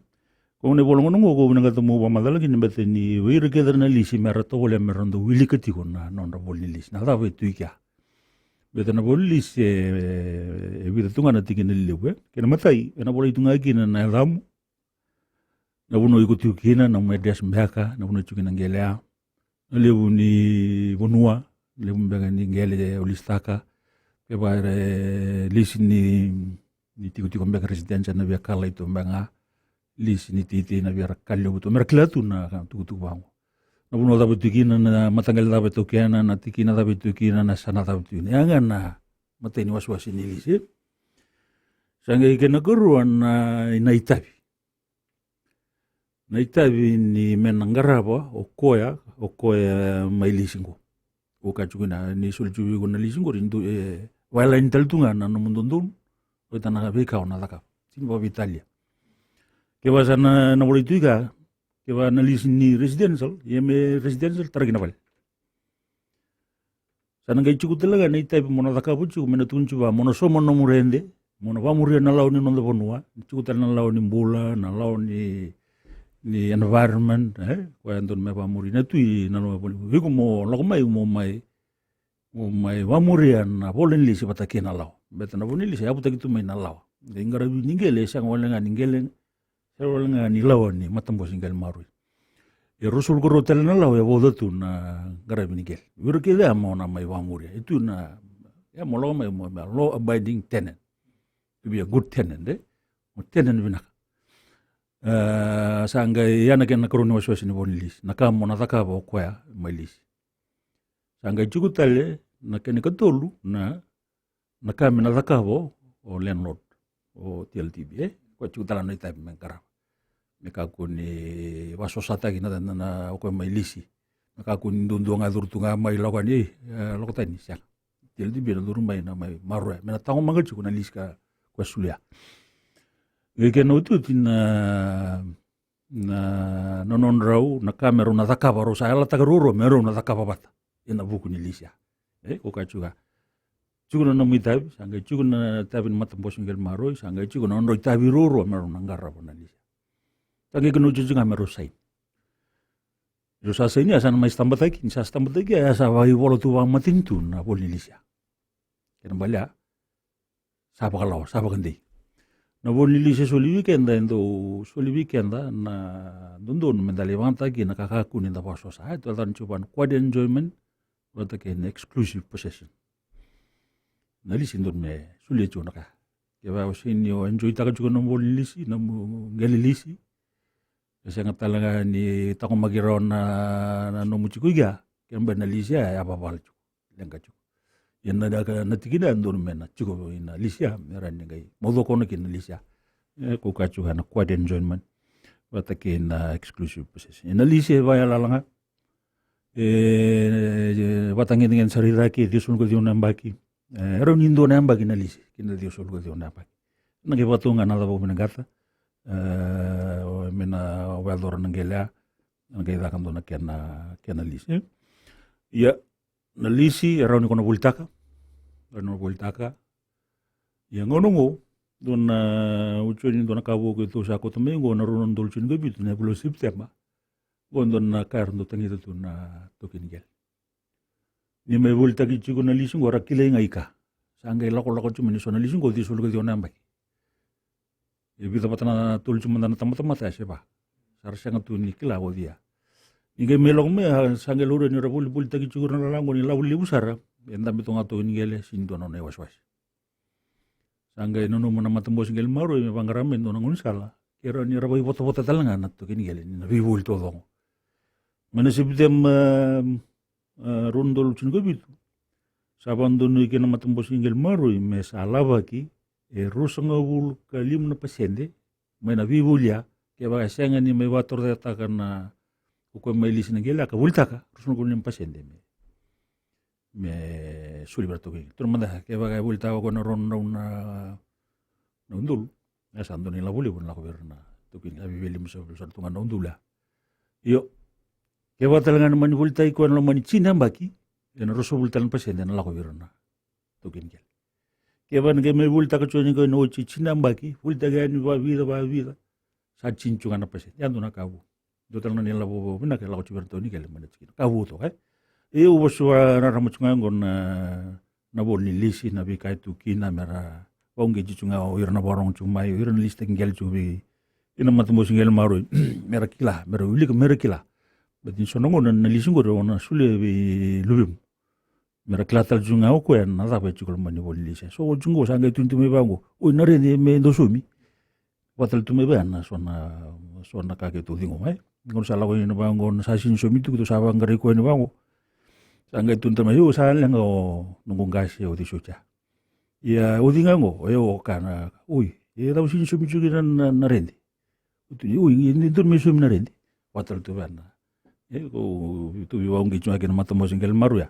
Ko na ivola qo na qo, ko vinakata meu vakamacala kina, baleta ni vei ira kece na lisi me ra tovolea me ra dau wilika tiko na nodra ivola ni lisi, na cava e tu i kea. Baleta na ivola ni lisi, e, e vica tu ga na tikina lelevu, e. Kena imatai, ena volai tu ga kina na yacamu, na vanua iko tiko kina, na nomu address beka, na vanua tiko kina na qele ya, na levu ni vanua, na levu beka ni qele o lisitaka. Kevaka e lisi ni, ni tikotiko beka residential, na via kala i tu beka ga, lisi ni teitei, na via kala i tu, me ra kila tu na ka tukutuku vaqo. Na vanua cava e tu kina, na mataqali cava e tu kina, na tikina cava e tu kina, na yasana cava e tu kina. Ya ga na imatai ni wasewase ni lisi. Sa qai kena ikarua na, na itavi. Na itavi ni me na qarava o koya, o koya mai lisi qo. O ka tiko kina ni soli tiko vei iko na lisi qori, dou, e, vakalailai tale tu ga na nomu dodonu, o ita na veika o na cakava. Sini vakaveitalia. Kevaka sa na, na volai tu i kea, kevaka na lisi ni residential, ia me residential, tara kina vale. Sa na qai tiko tale ga na itavi mo na cakava tiko, me na tukuni tiko vaka mo na sauma na nomu rede, mo na vakamuria na lawa ni noda vanua, tiko tale na lawa ni bula, na lawa ni, ni environment, e, koya e dodonu me vakamuri. Na tu i na lawa voli. Vei iko mo lako mai, mo mai, mo mai vakamuria na ivola ni lisi vata kei na lawa. Baleta na ivola ni lisi e yavutaki tu mai na lawa. Qai qaravi ni qele, e sega wale ga ni qele, sega wale ga ni lawa ni matabose ni qele maroi. E ruasagavulu ka rua tale na lawa e vauca tu na qaravi ni qele. Vei ira kece ya mo na mai vakamuria. E tu na, ya mo lako mai mo, mo law abiding tenant. To be a good tenant, e? Mo tenant vinaka. E, sa qai ya na kena ikarua ni wasewase ni ivola ni lisi. Na ka mo na cakava o koya mai lisi. Sa qai tiko tale na kena ikatolu na, na ka me na cakava o landlord, o T L T B, e? Koya tiko tale na itavi me qarava. Me kakua ni vakasosataki na, na, na, o koya mai lisi. Me kakua ni duadua ga curu tu ga mai lako yani, e, lako tani, sega. T L T B na curu mai na mai maroroya. Me na taqomaka tiko na lisi ka, koya solia. Qai kena otioti na, na, na nodrau, na ka me rau na cakava, rau sa yalataka ruarua me rau na cakava vata ena vuku ni lisi ya. E, ko ka tiko ga. Tiko na nomu itavi, sa qai tiko na itavi ni matabose ni qele maroi, sa qai tiko na nodrau itavi ruarua me rau na qarava na lisi ya. Sa qai kena otioti ga me rau saini. Rau sa saini ya, sa na mai sitabataki, ni sa sitabataki ya, ya sa vakaivola tu vakamatanitu na ivola ni lisi ya. Kena ibalebale ya, sa vakalawa, sa vakadei. Na ivola ni lisi e soli vei keda, e dau soli vei keda na dodonu me da lai vakayagataka kina na ka kakua ni da vakasosa. E tu e yacana tiko vaka na quiet enjoyment vata kei na exclusive possession. Na lisi e dodonu me solia tiko na ka. Kevaka o sega ni o enjoytaka tiko na nomu ivola ni lisi, na nomu qele lisi, e sega tale ga ni taqomaki rawa na, na nomu tiko i kea, kena ibalebale na lisi ya e yavavala tiko, leqa tiko. Ia na, na, na tikina ya e dodonu me na tiko ena lisi ya, me rawa ni qai maucokona kina na lisi ya. E, ko ka tiko ga na quiet enjoyment vata kei na exclusive possession. Ia na lisi e vakayalayala ga. E, e, vakatagedegede sara i cake, ciwasagavulu ka ciwa na yabaki. E, e rawa ni dua na yabaki na lisi, kei na ciwasagavulu ka ciwa na yabaki. Na qai vakatau ga na cava o vinakata. E, o, me na vakayacora na qele ya, na qai caka dua na kena, kena lisi, e. Ia, na lisi e rawa ni ko na volitaka. Rawa ni ko na volitaka. Ia gauna oqo, dua na, Watisoni, dua na ka vou keitou sa kauta mai oqo, na rua na udolu tinikavitu na vula o Sepiteba. Oqo dua na ka era dau tagita tu na itaukei ni qele. Ni mai volitaki tiko na lisi oqo, ra kilai ga i kea. Sa qai lakolako tiko mai ni so na lisi oqo ciwasagavulu ka ciwa na yabaki. E vica vata na tolu tiko mada na tabatamata ya se va. Sa ra sega tu ni kila o cei ya. Ni qai mai lako mai, a, sa qai laurai ni ra volivolitaki tiko na lala oqo ni lavo levu sara. E dabe toka ga toki ni qele, sini dua na nona iwasewase. Sa qai nanuma na matabose qele maroi me vaqara mai e dua na gaunisala, ke rawa ni ra vaivotavota tale ga na toki ni qele ni na veivoli taucoko. Mai na Sepiteba, e, rua na udolu tinikavitu, sa vakadonui kina na matabose qele maroi me sa lavaki e ruasagavulu ka lima na pasede mai na veivoli ya, kevaka e sega ni mai vakatorocaketaka na, o koya mai lisi na qele ya ka volitaka, ruasagavulu ka lima na pasede me, me soli vei ira na taukei. Tukuna mada, kevaka e volitaka o koya na rua na drau na, na udolu, e sa dua na ilavo levu na lako vei ira na taukei, a veiveli me sa, sa tu ga na udolu ya. Io, kevaka tale ga na mani volitaki koya na loma ni tini na yabaki, ena ruasagavulu tale na pasede na lako vei ira na taukei ni qele. Kevaka na qai mai volitaka tiko yani koya ena oti e tini na yabaki, volitaka yani vakavica, vakavica, sa tini tiko ga na pasede. Ya dua na ka vou. Dua tale na nona ilavo vinaka e lako tiko vei ira na taukei ni qele mai na tikina. Ka vou toka, e? Ia au vakararama tiko ga oqo na, na vo ni lisi, na veika e tu kina, me ra vakauqeti tiko ga o ira na vakarorogo tiko mai, o ira na lisitaki qele tiko vei ira na matabose qele maroi, me ra kila, me ra wilika, me ra kila. Baleta ni so na gauna na lisi qori o na solia vei luvemu. Me ra kila tale tiko ga o koya na cava e tiko e loma ni vo ni lisi. So oti qo sa qai tukuni tu mai vaqo, oi, na rede me dau saumi. Vakatale tu mai vaya na so na, so na ka keitou ciqoma, e? Gauna sa lako yani vaqo, na sa sini saumi tu, keitou sa vaqarai koya yani vaqo. Sa qai tukuna tale mai, io, sa leqa o noqu qase o cei soti ya. Ia o cei ga qo, e, o ka na, oi, e cava sini saumi tiko kina na, na, na rede? Oi, e dodonu me saumi na rede. Vakatale tu vaya na, e, keitou veivakauqeti tiko ga kei na matabose qele maroi ya.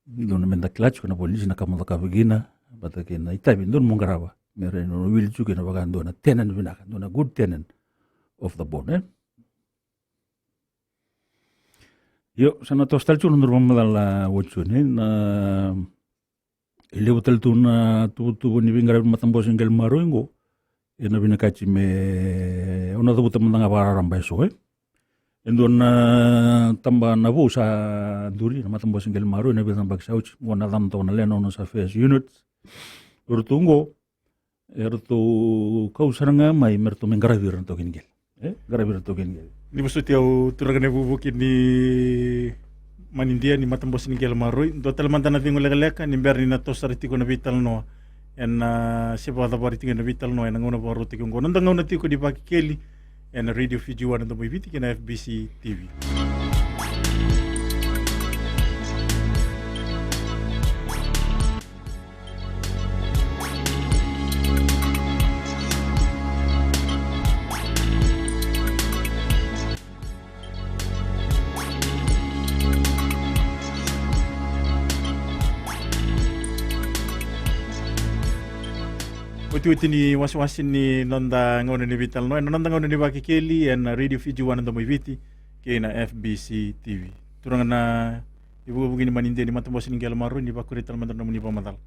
Dodonu meda kila tiko na vo ni lisi, na ka mo cakava kina, vata kei na itavi e dodonu mo qarava me rawa ni o wili tiko kina vaka dua na tenant vinaka, dua na good tenant of the bond, e? Io, sa na toso tale tiko na nodaru vakamacala, a, oti, na, e levu tale tu na tuvatuva ni veiqaravi ni matabose qele maroi qo. Ena vinakati me, au na cavuta mada ga vakararaba eso, e? E dua na tabana vou sa duri na matabose qele maroi ena vica na yabaki sa oti, qo na yacana toka na Land Owners Affairs Unit. O iratou qo, eratou kau sara ga mai me ratou mai qaravi ira na taukei ni qele. E, qaravi ira na taukei ni qele. Ni vosoti au, turaga na ivukevuke ni manidia ni matabose ni qele maroi. Dua tale mada na cegu lekaleka ni bera ni na toso sara tiko na veitalanoa. Ena, a, se vakacavari tiko na veitalanoa ena gauna vakarautaki oqo. Noda gauna tiko ni Vakekeli ena Radio Fiji One, na Domo i Viti, kei na F B C T V. Otioti ni wasewase ni noda gauna ni veitalanoa ena noda gauna ni Vakekeli ena Radio Fiji One, na Domo i Viti, kei na F B C T V. Turaga na ivukevuke ni manidia ni matabose ni qele maroi, ni vakuria tale mada na nomuni vakamacala.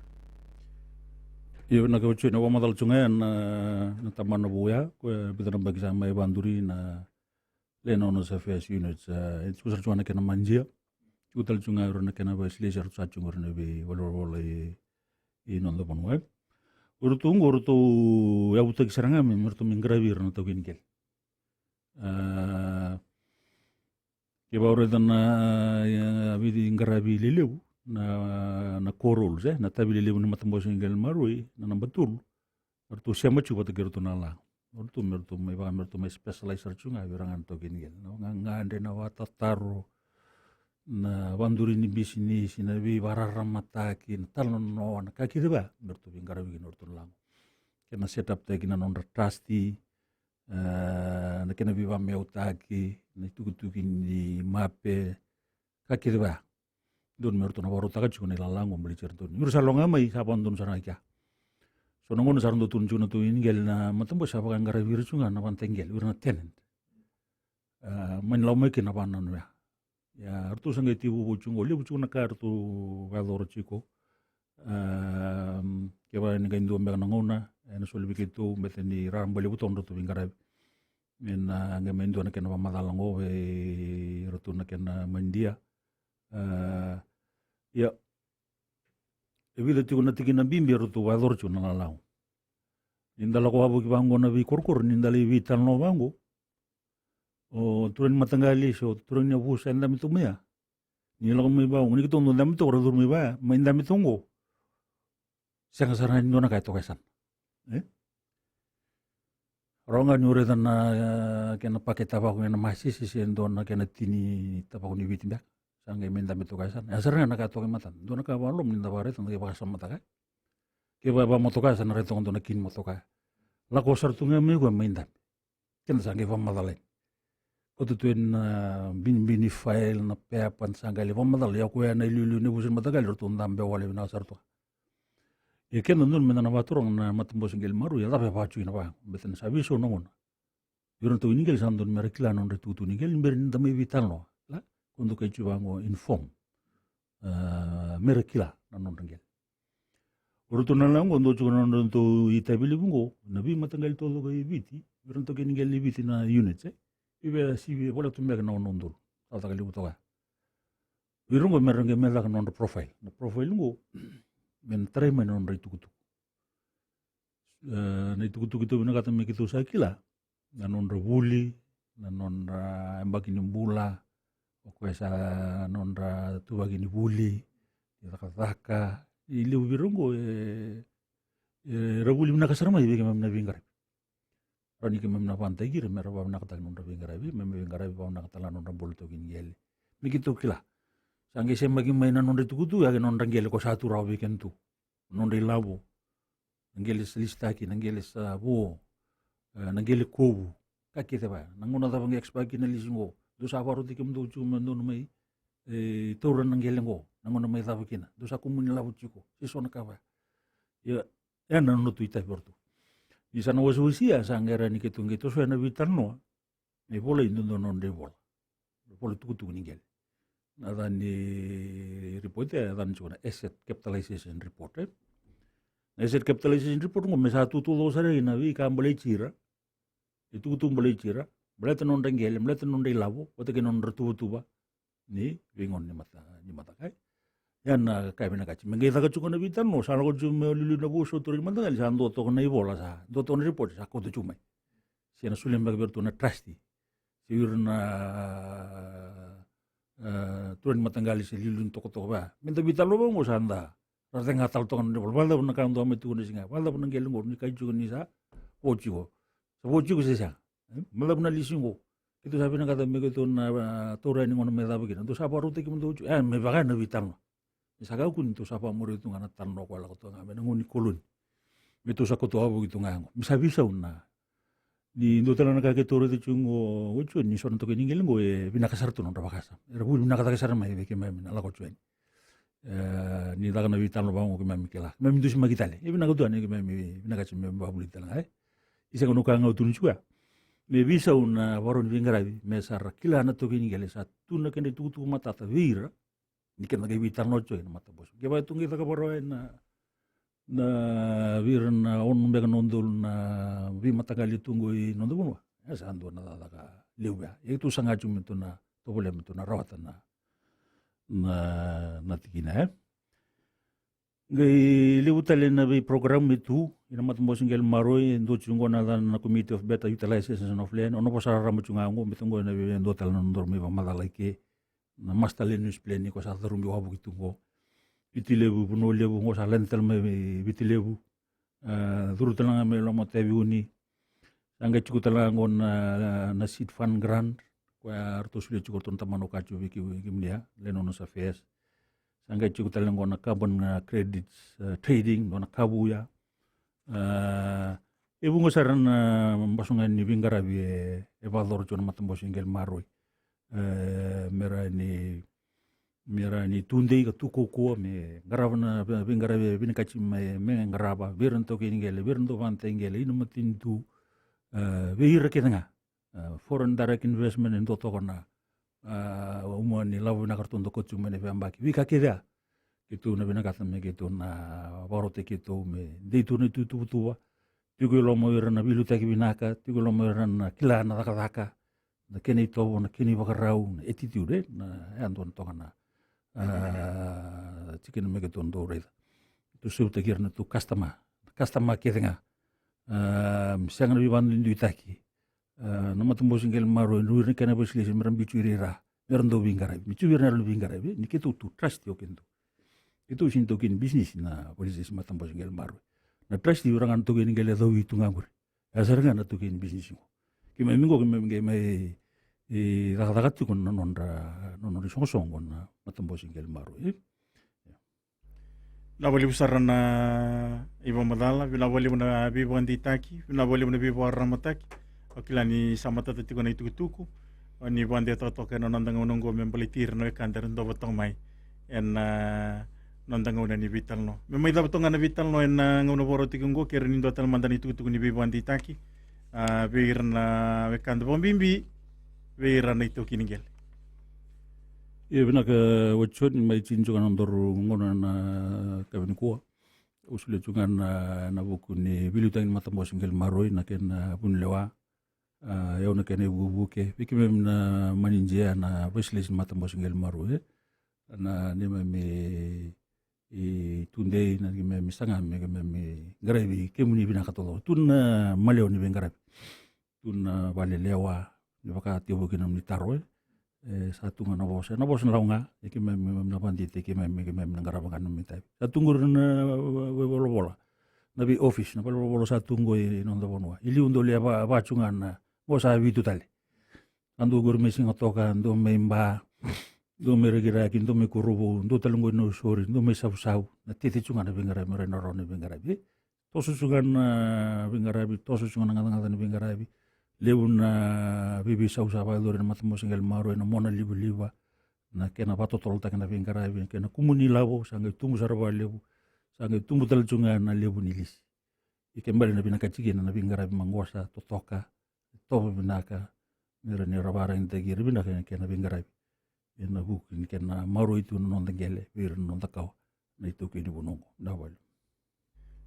Io, vinaka, oti na vakamacala tu ga ya na, na tabana vou ya, koya e vica na yabaki sa mai vakaduri, na Land Owners Affairs Unit, a, e tiko sara tu ga na kena manidia. Tiko tale tu ga o ira na kena vakailesilesi, eratou sa tiko qori ena veivalenivolavola e, e noda vanua, e. O iratou qo, o iratou yavutaki sara ga me, me ratou mai qaravi ira na taukei ni qele. A, kevaka o raica na, e, veiqaravi lelevu, na, na core roles, e, na itavi lelevu ni matabose qele maroi, na naba tolu. Eratou sema tiko vata kei iratou na lalaga. O ratou me ratou mai vaka me ratou mai specialize sara tiko ga vei ira ga na taukei ni qele. Na vakagadre, na vakatataro, na vakaduri ni bisinisi, na veivakararamataki, na talanoa, na ka kece vaya me ratou veiqaravi kina o ratou na lalaga. Kena set up taki na nodra trustee, e, na kena veivakameautaki, na itukutuku ni mape, ka kece vaya. Dodonu me ratou na vakarautaka tiko na ilala qo baleti iratou. Ni ra sa lako ga mai, sa vakadodonu sara ga kea. So na gauna sa ra dau tukuna tiko na taukei ni qele, na matabose sa vakaqaravi ira tiko ga na vakayagataki qele, o ira na tenant. A, mani lako mai kina na vakanananu ya. Ia, ratou sa qai tekivu vou tiko qo, levu tiko na ka ratou vakayacora tiko. A, kevaka ni qai dua beka na gauna ena soli vei keitou, baleta ni raraba levu toka na nodratou veiqaravi. Me na qai mai dua na kena vakamacala qo vei iratou na kena manidia. A, ia, e vica tiko na tikina bibi eratou vakayacora tiko na lalaga. Ni da lako wavoki vaqo na veikorokoro, ni da lai veitalanoa vaqo, o turaga ni mataqali se o turaga ni yavusa eda mai tu mai ya, Ni lako mai vaqo, ni keitou dau dabe toka, ra curu mai vaya, mai dabe toka qo. Sega sara ni dua na ka e toka e sana. E? Rawa ga ni o raica na, e, kena pakete tavako ena masisi se dua na kena tini tavako ni Viti beka. Sa qai mai dabe toka e sana. E sara ga na ka e toka e matada. Dua na ka vakaloloma ni da vakaraica, da qai vakasamataka. Ke va, vamotoka, sa na raica toka dua na kini motoka. Lako sara tu ga mai koya mai dabe. Keda sa qai vakamacala yani. Koto tu ena, a, binibini file, na pepa, sa qai lai vakamacala, ia koya na iliuliu ni yavusa ni mataqali, ratou dabe wale vinaka sara tu ga. Ia keda dodonu meda na vakaturaga na matabose qele maroroi, ia cava e vakatui na vaka. Baleta ni sa veisau na gauna. Ira na taukei ni qele sa dodonu mera kila na nodra itukutuku ni qele, ni bera ni da mai veitalanoa. La, ko dou kai tu vaqo inform. A, mera kila na nodra qele. O ratou na lewe qo, dua tiko na nodratou itavi levu qo, na veimataqali taucoko e Viti, vei ira na taukei ni qele e Viti na units, e? Vei, vei, sivi, voleka tu beka na ono na udolu. Sa caka levu toka. Vei ira qo me ra qai me caka na nodra profile. Na profile qo, me na tarai mai na nodra itukutuku. E, na itukutuku keitou vinakata me keitou sa kila, na nodra vuli, na nodra yabaki ni bula, o koya sa nodra tuvaki ni vuli, ni cakacaka, e levu vei ira qo, e, e, ra vuli vinaka sara mai vei keimami na veiqaravi. Rawa ni keimami na vakayagataki ira, me ra vakavinakataka na nodra veiqaravi, me, me veiqaravi vakavinaka tale na nodra bula taukei ni qele. Me keitou kila. Sa qai semaki mai na nodra itukutuku, ya kei na nodra qele ko sa tu rawa vei keitou. Nodra ilavo, na qele sa lisitaki, na qele sa vo, e, na qele kovu, ka kece vaya. Na gauna cava qai expire kina na lisi qo, dou sa vakarautaki kemudou tiko me dou na mai, e, taura na qele qo, na gauna mai cava kina, dou sa kumuni lavo tiko, se so na ka vaya. Ia, e na nodratou itavi o ratou. Ni sa na wasewase ya, sa qai rawa ni keitou qai tosoya na veitalanoa, na ivola, e dua na nodra ivola. Ivola tukutuku ni qele. Na yaca ni report, e yaca ni tiko na asset capitalization report, e. Na asset capitalization report qo me sa tu taucoko sara na veika baleti ira. Itukutuku baleti ira. Baleta na nodra qele, baleta na nodra ilavo, vata kei na nodra tuvatuva. Ni veigauna ni mata, ni mataqali. Ya na ka e vinakati. Me qai caka tiko na veitalanoa, sa lako tiko mai o iliuliu na vosota ni mataqali, sa dua toka na ivola, sa dua toka na report, sa kauta tiko mai. Se na solia beka vei iratou na trustee. Se vei ira na, e, turaga ni mataqali se liuliu ni tokatoka vaya. Me da veitalanoa vaqo sa da. Ra cega tale toka na nodra ivola. Vakacava na ka dou a mai tukuna siga. Vakacava na qele qo ni kai tiko ni sa vo tiko. Sa vo tiko se sega. E? Vakacava na lisi qo. Keitou sa vinakata me keitou na, a, taura yani gauna me cava kina. Dou sa vakarautaki kemudou tiko. E, me vaka na veitalanoa. Ni sa kakua ni tou sa vakamuri tu ga na talanoa ko lako toka ga mai na gauna ni koloni. Me tou sa koto wavoki tu ga qo. Me sa veisau na. Ni dua tale na ka keitou raica tiko qo, oti ni so na taukei ni qele qo, e vinaka sara tu na nodra vakasama. Era vuli vinakataka sara mai vei keimami na lako tu yani. E, ni caka na veitalanoa vaqo keimami kila. Keimami dusimaki tale. E vinaka tu yani keimami vinakati me vakavulici tale ga, e. Isa ka noqu ka ga au tukuna tiko ya. Me veisau na vakarau ni veiqaravi, me sa ra kila na taukei ni qele sa tu na kedra itukutuku matata vei ira. Ni keda qai veitalanoa tiko ena matabose. Ke vaka tu qai caka vakarau ena, na vei ira na ono beka na udolu na veimataqali tu qo i noda vanua. E sa dua na cakacaka levu ya. Ia keitou saga tiko me tou na tovolea me tou na rawata na, na, na tikina, e. Qai levu tale na veiprogram e tu ena matabose qele maroroi, e dua tiko qo na, na Committee of Better Utilization of Land, o na vosa rarama tiko ga qo, me tu qo na vei, e dua tale na nodaru mai vakamacala i ke, na master land use plan ko sa carubi wavoki tu qo. Viti Levu, Vanua Levu, qo sa lade tale mai Viti Levu. A, curu tale ga mai loma o Taveuni. Sa qai tiko tale ga qo na, na seed fund grant. Koya ratou solia tiko ratou na tamana o ka tiko vei kemuni ya, Land Owners Affairs. Sa qai tiko tale qo na carbon, a, credits, a, trading, dua na kavu ya. A, e vuqa sara na basoga ni veiqaravi e, e vakayacora tiko na matabose qele maroroi. E, me rawa ni, me rawa ni tudei ka tu kaukaua, me qarava na vei, veiqaravi e vinakati me, me qarava, vei ira na taukei ni qele, vei ira na dau vakayagataki qele, ina matanitu, e, vei ira kece ga. A, foreign direct investment e dua toka na, a, uma ni lavo vinaka ratou dau kauta tiko mai na veiyabaki. Veika kece ya. Keitou na vinakata me keitou na vakarautaki keitou me dei tu na ituvatuva. Tiko i loma o ira na veiliutaki vinaka, tiko i loma o ira na kila na cakacaka, na kena itovo, na kena ivakarau, na attitude, e, na, e dua na toka na, a, tikina me keitou dau raica. Keitou sautaki ira na tou customer, customer kece ga. A, sega na veivakaduiduitaki. A, na matabose qele maroroi, e dua na kena vakasilesi me ra biuti ira i ra. Me ra dau veiqaravi, me tu vei ira na yalo ni veiqaravi, ni keitou tu trust o keitou. Keitou sega ni taukei ni bisinisi na valesilesi ni matabose qele maroroi. Na trust vei ira ga na taukei ni qele e cau vitu ga qori. E a sara ga na taukei ni bisinisi qo. Keimami qo keimami qai mai, e, cakacaka tiko na nodra, na nodra isoqosoqo na matabose qele maroroi, e. Vinaka vakalevu sara na ivakamacala, vinaka vakalevu na veivakadeitaki, vinaka vakalevu na veivakararamataki. Au kila ni sa matata tiko na itukutuku, o ni vakadeitaka toka ena noda gauna oqo me baleti ira na wekada era dua vata toka mai ena noda gauna ni veitalanoa. Me mai cava toka ga na veitalanoa ena gauna vakarau tiko oqo, kere ni dua tale mada na itukutuku ni veivakadeitaki, a, vei ira na wekada, vakabibi vei ira na itaukei ni qele. Ia vinaka Watson, mai tini tiko ga na nodaru gauna na yakavi nikua. Au solia tiko ga na, na vuku ni veiliutaki ni matabose qele maroroi, na kena vunilewa, a, e au na kena ivukevuke vei keimami na manidia na valesilesi ni matabose qele maroroi, e. Na neimami, e, tudei na keimami saga me keimami qaravi kemuni vinaka taucoko. Tu na malewa ni veiqaravi, tu na valelewa, ni vakatekivu kina nomuni taro, e. E, sa tu ga na vosa, na vosa na lako ga, e keimami, keimami na vakadeitaki keimami, keimami na qarava ga na nomuni itavi. Sa tu qori na veivolavola, na veiofisi, na veivolavola sa tu qo i noda vanua. I liu dau lewe va, va tu ga na vosa vitu tale. A dua qori mai Sigatoka, dua mai Ba, dua mai Rakiraki, dua mai Korovou, dua tale qori Nausori, dua mai Savusavu. Na tete tu ga na veiqaravi, me rai na rawa na veiqaravi, e. Toso tu ga na veiqaravi, toso tu ga na gacagaca ni veiqaravi. Levu na veiveisau sa vakayacori ena matabose qele maroroi, na monalivaliva, na kena vakatotolotaki na veiqaravi, na kena kumuni ilavo sa qai tubu sara vakalevu, sa qai tubu tale tu ga na levu ni lisi. Ia ke bale na vinakati kina na veiqaravi maqosa, totoka, tovo vinaka, me ra ni ra vakaraitaki ira vinaka ena kena veiqaravi. Ena vuku ni kena maroroi tu na noda qele vei ira na noda kawa na itaukei ni vanua oqo. Vinaka vakalevu.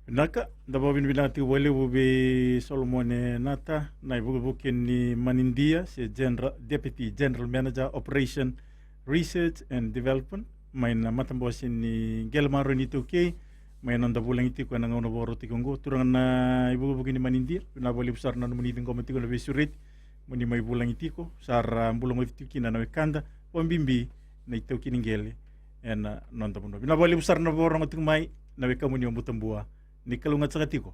Vinaka, da vakavinavinaka tiko vakalevu vei Solomone Nata, na ivukevuke ni manidia, se General, Deputy General Manager Operation Research and Development mai na matabose ni qele maroroi ni iTaukei, mai na noda vulagi tiko ena gauna vakarau tiko oqo. Turaga na ivukevuke ni manidia, vinaka vakalevu sara na nomuni ciqoma tiko na veisureti mo ni mai vulagi tiko, sa ra bula goci tiko kina na wekada, vakabibi na itaukei ni qele ena noda vanua. Vinaka vakalevu sara na vakarorogo tiko mai, na wekamuni o Butabua. Ni kalougata saka tiko.